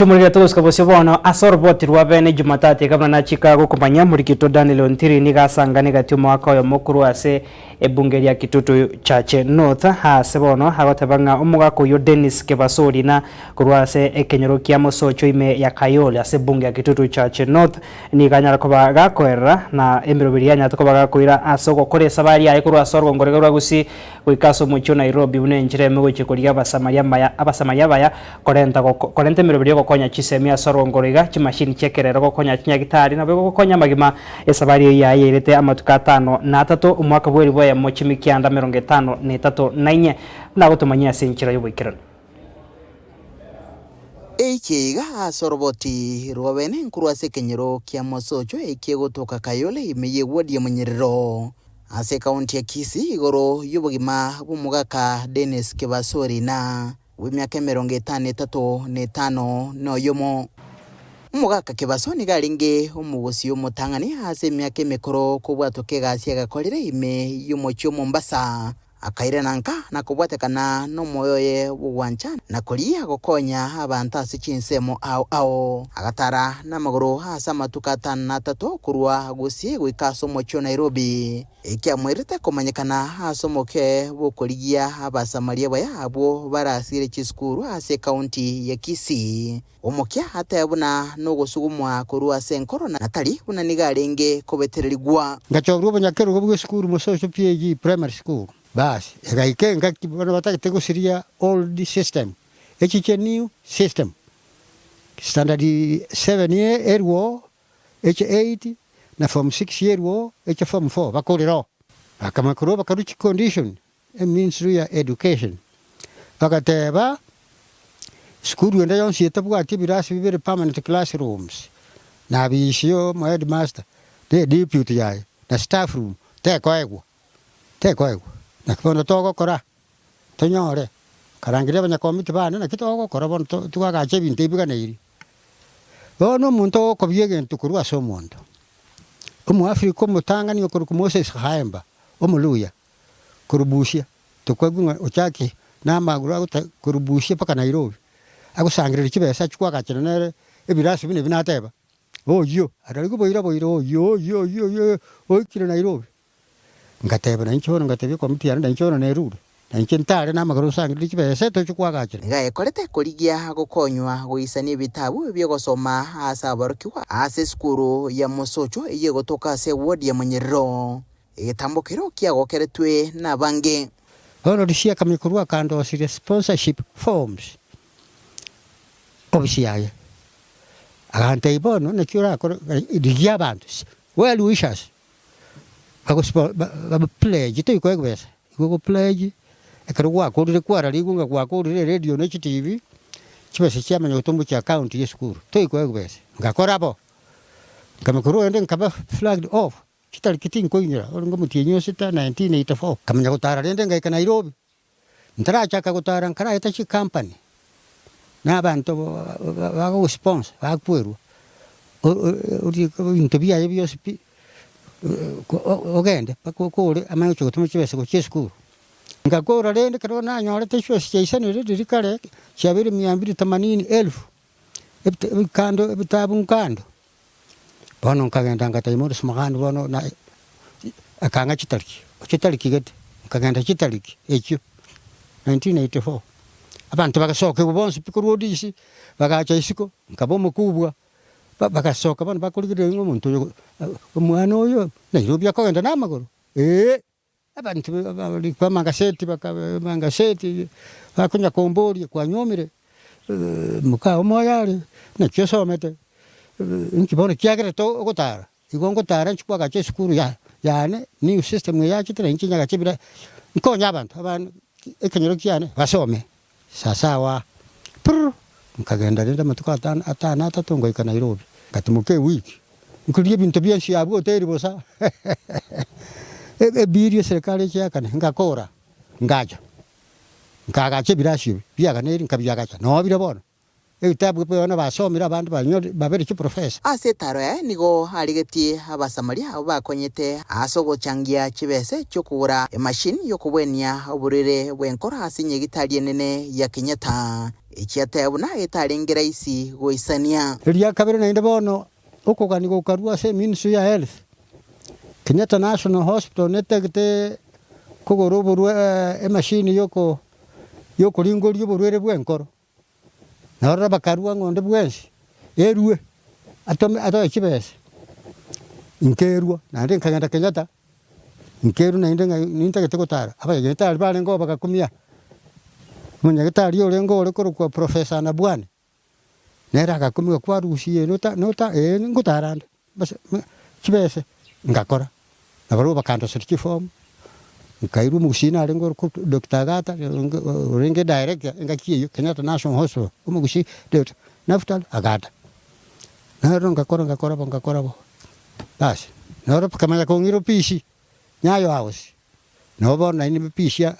Tomorigete gosika bosio bono ase oroboti rwa bene Jumatatu iga buna nachika gokomanya morikito Daniel Ontiri nigo asangane gati omwaka oyomo korwa ase ebunge ria Kitutu Chache North aase bono agoteba ng'a omogaka oyio Dennis Kebaso Orina korwa ase ekenyoro kia Mosocho ime ya Kayole ase ebunge ya Kitutu Chache North nigo anyare koba gakoerera na emeroberi yanyarete koba gakoira ase ogokora esabari yaye korwa ase orogongo roria rwa Gusii goika ase omochie o Nairobi buna enchera emo gochia korigia abasamaria amaya abasamaria abaya Korenta goko korenta emeroberi y'ogokonya chisemi ase orogongo roiga, chimashini chi'ekerero gokonya chinyagitari, naboigo gokonya amagima. Esabari eyio yaye yairete amatuko atano na atato, omwaka bw'elifu eyemo chimikianda 54, buna agotomanyia ase enchera y'oboikeranu. Eike iga ase oroboti rw'abene nkorwa ase ekenyoro kia Mosocho ekie gotoka Kayole ime y'eward ya Monyerero ase ekaunti ya Kisii igoro y'obogima bw'omogaka Dennis Kebaso Orina. bw'emiaka emerongo etan'etato na etano na oyomo. Omogaka Kebaso nigo arenge omogosi omotang'ani ase emiaka emekoro kobwatoka egasi agakorire ime y'omochie o Mombasa. Akairana nka na kobwatekana nomoyo oye bw'ogwancha na koria gokonya abanto ase chinsemo ao ao. Agatara namagoro ase amatuko atano na atato korwa Gusii goika ase omochie o Nairobi. Ekiamoirete komanyekana ase omoke bw'okorigia Abasamaria baya abwo barasire chisukuru ase ekaunti ya Kisii. Omokia atebe buna nogosugumwa korwa ase enkoro na tari buna nigo arenge kobetererigwa. Ngachorwa obonyakerogo bw'esukuru Mosocho PAG Primary School. Basi egaika engaki bono batagete gosiria old system echiche new system. Standard seven erwo eche eight na form six yerwo eche form four bakorera oo. Bakamanya korwa bakarwa chicondition eministry ya education bagateba sukuru ende yonsi etabwati ebirasi bibere permanent classrooms na abisi yo omo headmaster na eduputy yaye na staff room tekoegwa tekoegwa naki bono togokora tonyore nkarangeria abanyakomiti bane naki togokora bono twagacha ebinto ebi biganeiri. Bono omonto ogokobia egento korwa ase omonto, Omoafrika omotang'ani okorokwa Moses Khaemba, Omoluya, korwa Busia, tokoigwa ng'a ochake namagoro agota korwa Busia mpaka Nairobi, agosangereria chibesa achie koagachera nere ebirasi buna ebi nateba, oyio, ararigwe boira boira oyio oyio oyio oyio oikire Nairobi. Ngateba, Nainche bono ngatebia ekomiti yane, nainche bono nerure, nainche ntare namagoro nsangererie chibesa toche koagachera. Nigo ayekorete korigia gokonywa goisania ebitabu bi'ogosoma ase aborokigwa ase esukuru ya Mosocho eyio egotoka ase ewodi ya Monyerero. Egetambo kero kiagokeretwe nabange. Bono Lisia akamanya korwa akandosirie sponsorship forms ofisi yaye, agantebia bono naki orakore rigia abanto well wishers. Bagosiba pledge toikoa ebesa, igo ogo pledge ekero gwakorire kwararigwe ng'a gwakorire eredio na chitibi, chibesa chiamanya gotomwa gochia account ya esukuru, toikoa ebesa. Ngakora bo, nkamanya korwa rende nkaba flagged off, chitariki tinkoinyora, orenge omotienyi o sita 1984, nkamanya gotara rende ngaika Nairobi. Ntarachaka gotara nkaraeta chicompany na abanto bagosponsor bakwerwa ebinto biaye bionsi pi ogende mpaka okore amanye gochia gotoma chibesa gochia esukuru. Ngakora rende ekero nanyorete chibesa chiaisanire riria kare chiabeire mia mbili themanini elfu ebikando ebitabu nkando, bono nkagenda ngatebia Morris Mogani bono na akang'a chitariki, chitariki gete, nkagenda chitariki echio 1984, abanto bagasokigwa bonsi pi korwa ODC, bagacha isiko, nkaba omokubwa, ba- bagasoka bono bakorigereria ng'a omonto oyo omwana oyo Nairobi akogenda na amagoro, eh. Abanto b'amagaseti b'amagaseti bakonya komboria, Kwanyuomire? Moka omoyo are, naki osomete? Inki bono kiagerete ogotara? Igo ngotara inche kwagacha esukuru ya yane, new system eye yachete na inche nyagache bira nkonye abanto abana ekenyoro kiane basome. Sasawa prr nkagenda rende amatuko atano atano atato ngoika Nairobi, ngatimoka ewiki, nkoria ebinto bionsi abwo hoteli bosa ebill eserekari eche eakane, ngakora, ngacha, nkaagacha ebirasi ebi biaganeri nkabiagacha, noo bire bono. Ebitabu ebi bono basomire abande banyore babere chiprofesa. Ase etaro yaye nigo arigetie Abasamaria abwo bakonyete ase ogochangia chibese chi'okogora emashini y'okobwenia oborwaire bw'enkoro ase enyagitari enene ya Kenyatta, echiateba buna etarenge raisi goisania. Eria kabere naende bono okogania gokarua ase eministry ya health, Kenyatta National Hospital netagete kogora oborwa emashini yoko yokoringoria oborwaire bw'enkoro. Na ororo bakarua ng'a onde bwensi erue atome atoe chibesa, nkerua naende nkagenda Kenyatta, nkerua naende ng'a nintagete gotara, abanyagetari barenge oo bagakumia, omonyagetari orenge ore korokwa Professor Anabwani, nere agakumia kwarusia ere ota nota ee ngotara nde. Base chibese ngakora, na barabwo bakandoseria chifomu, nkairwa omogusii narenge ore korokwa Doctor Agata orenge director engaki eyio Kenyatta National Hospital, omogusii Doctor Naftali Agata. Naro ngakora ngakora bo ngakora bo, basi noro bakamanya kong'ira ofisi, Nyayo House, nabo bono naende ofisi ya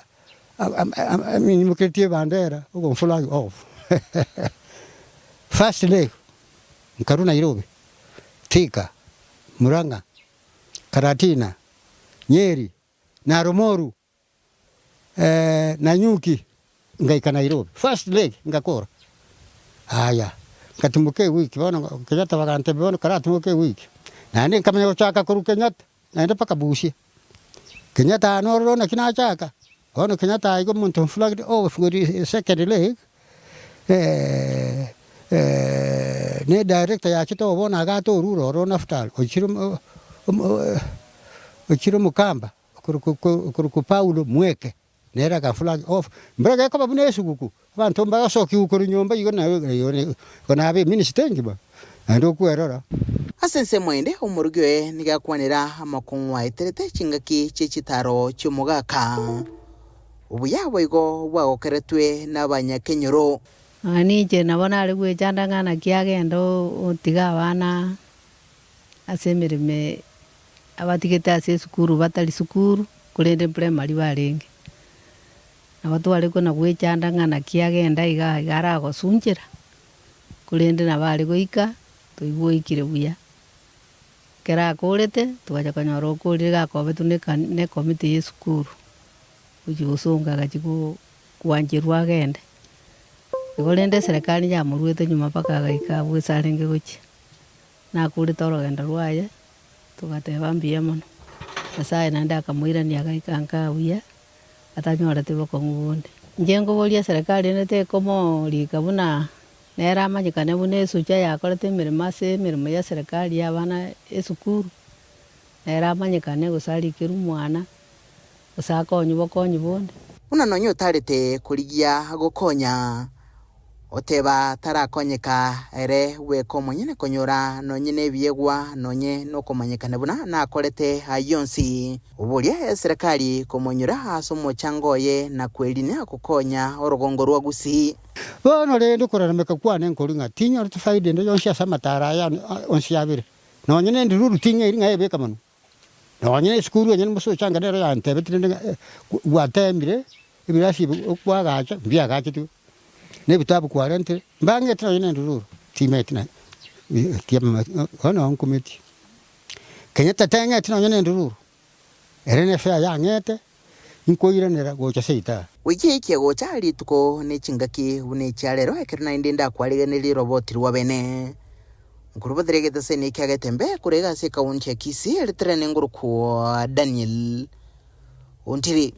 nyimokeretie ebandera ogo flag off first leg. Nkarua Nairobi, Thika, Murang'a, Karatina, Nyeri, Narumoru, Nanyuki, ngaika Nairobi. First leg ngakora. Aya, ngatimoka ewiki bono Kenyatta bagantebia bono karatimoke ewiki. Naende nkamanya gochaka korwa Kenyatta, naende mpaka Busia. Kenyatta aa nororo naki nachaka, bono Kenyatta aiga omonto flagged off with second leg, ne director yachete oo bono agata orure ororo Naftali ochire ochire omokamba okorokwa Paulo Mweke, nere aga flag off. Mbura gekoba buna esuguku, abanto mbagosokiwa korwa nyomba igo igo nabe eminister engima, naende okwerora. Ase ensemo ende omorugi oye nigo akwanera amakong'u aeterete chingaki chie chitaro chi'omogaka. Obuya boigo bwagokeretwe nabanyakenyoro. Nonya ninche nabo nare gwechanda ng'a naki agende otiga abana ase emeremo abatigete ase esukuru batari sukuru, korende primary barenge. Nabo tware kona gwechanda ng'a naki agenda iga iga aragosunchera, korende nabo are goika, toigwe oikire buya. Ekero akorete, twacha konyora okorire gakobetwe na eka na ekomiti ya esukuru, gochia gosonga agachia go gwancherwa agende. Igo rende eserekari yamoruete nyuma mpaka agaika abwo ase arenge gochia, nakorete orogendo rwaye, togateba mbuya mono. Nyasaye naende akamoirania agaika nka buya, atanyoreti bokong'u bonde. Inche nkoboria eserekari ere tekomorika buna nere amanyekane buna esucha yakorete emeremo ase emeremo ya serikali ya abana esukuru, nere amanyekane gose arikerwe omwana, gose akonywe bokonyi bonde. Buna nonya otarete korigia gokonya, oteba tarakonyeka ere bweka omonyene konyora nonye nebiegwa nonye nokomanyekana buna nakorete ayio onsi. Oboria eserekari komonyora ase omochango oye na kwerinia gokonya orogongo rwa Gusii. Bono rende okorarameka kwane nkori ng'a tinyoreti faida ende yonsi ase amataaro aya ane onsi abere, nonya nendiruru ting'eiri ng'a ebeka mono. Nonya esukuru enyene mosocha nero yantebeti rende ng'a gwateemire ebirasi ebi okwagacha mbiagachetigwe, na ebitabu kwarentire, mbang'ete nonya nendururu timeti na bono nkumeti. Kenyatta teng'eti nonya nendururu, ere nefare yang'ete. Inkoiranera gocha seita. Goika eikia gocha rituko ne chingaki buna echia rero, ekero naende ndakwarigenerie roboti rwa bene. Nkorubatere egeteseni ekia Getembe korwa iga ase ekaunti ya Kisii, eritere nengurukwa Daniel Ontiri.